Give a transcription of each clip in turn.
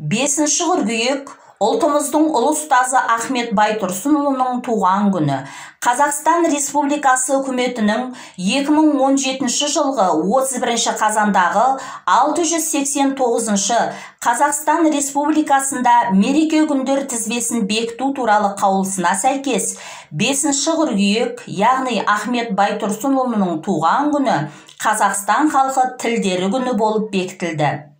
5 қыркүйек ұлтымыздың ұлы ұстазы Ахмет Байтұрсынұлының туған күні. Қазақстан Республикасы үкіметінің 2017 жылғы 31 қазандағы 689 Қазақстан Республикасында мереке күндер тізбесін бекіту туралы қаулысына сәйкес 5 қыркүйек, яғни Ахмет Байтұрсынұлының туған күні Қазақстан халқы тілдері күні болып бекітілді.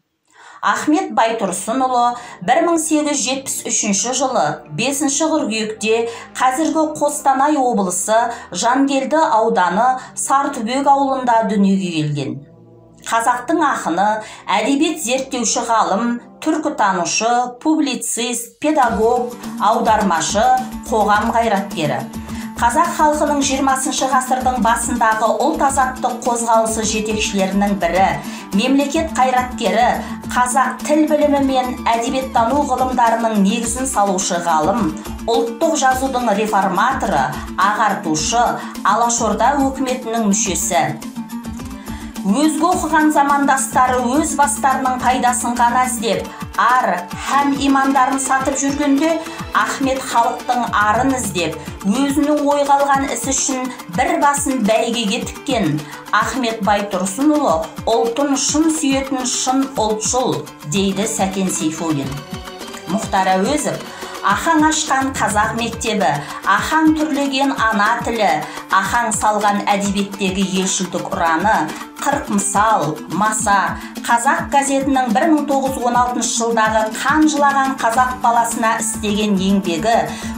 Ахмет Байтұрсынұлы 1873 жылы 5 қыркүйекте қазіргі Қостанай облысы Жангелді ауданы Сартүбек ауылында дүниеге келген. Қазақтың ақыны, әдебиет зерттеуші ғалым, түркітанушы, публицист, педагог, аудармашы, қоғам қайраткері. Қазақ халқының 20 ғасырдың басындағы ұлт азаттық қозғалысы жетекшілерінің бірі, мемлекет қайраткері, қазақ тіл білімі мен әдебиеттану ғылымдарының негізін салушы ғалым, ұлттық жазудың реформаторы, ағартушы, Алашорда өкіметінің мүшесі. Өзге оқыған замандастары өз бастарының пайдасын ғана іздеп, ар һәм имандарын сатып жүргенде, Ахмет халықтың арын іздеп, өзінің ойға алған ісі үшін бір басын бәйгеге тіккен. Ахмет Байтұрсынұлы ұлтын шын сүйетін шын ұлтшыл, дейді Сәкен Сейфуллин. Мұхтар Әуезов Ахаң ашқан қазақ мектебі, Ахаң түрлеген ана тілі, Ахаң салған әдебиеттегі елшілдік ұраны, 40 мысал, маса, Қазақ газетінің 1916 жылдағы қан жылаған қазақ баласына істеген еңбегі,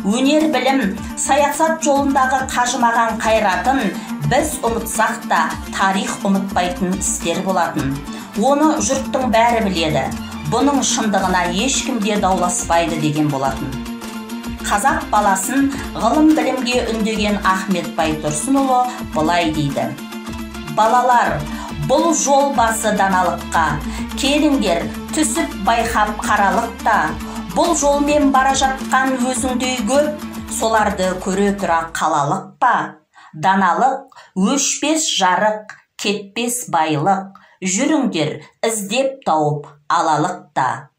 өнер білім, саясат жолындағы қажымаған қайратын біз ұмытсақ та тарих ұмытпайтын істер болатын. Оны жұрттың бәрі біледі. Бұның шындығына ешкім де дауласпайды деген болатын. Қазақ баласын ғылым білімге үндеген Ахмет Байтұрсынұлы былай дейді. Балалар, бұл жол басы даналыққа, келіңдер, түсіп байқап қаралық та, бұл жолмен бара жатқан өзіңдей көп, соларды көре тұра қалалық па? Даналық, өшпес жарық, кетпес байлық, жүріңдер, іздеп тауып алалық та.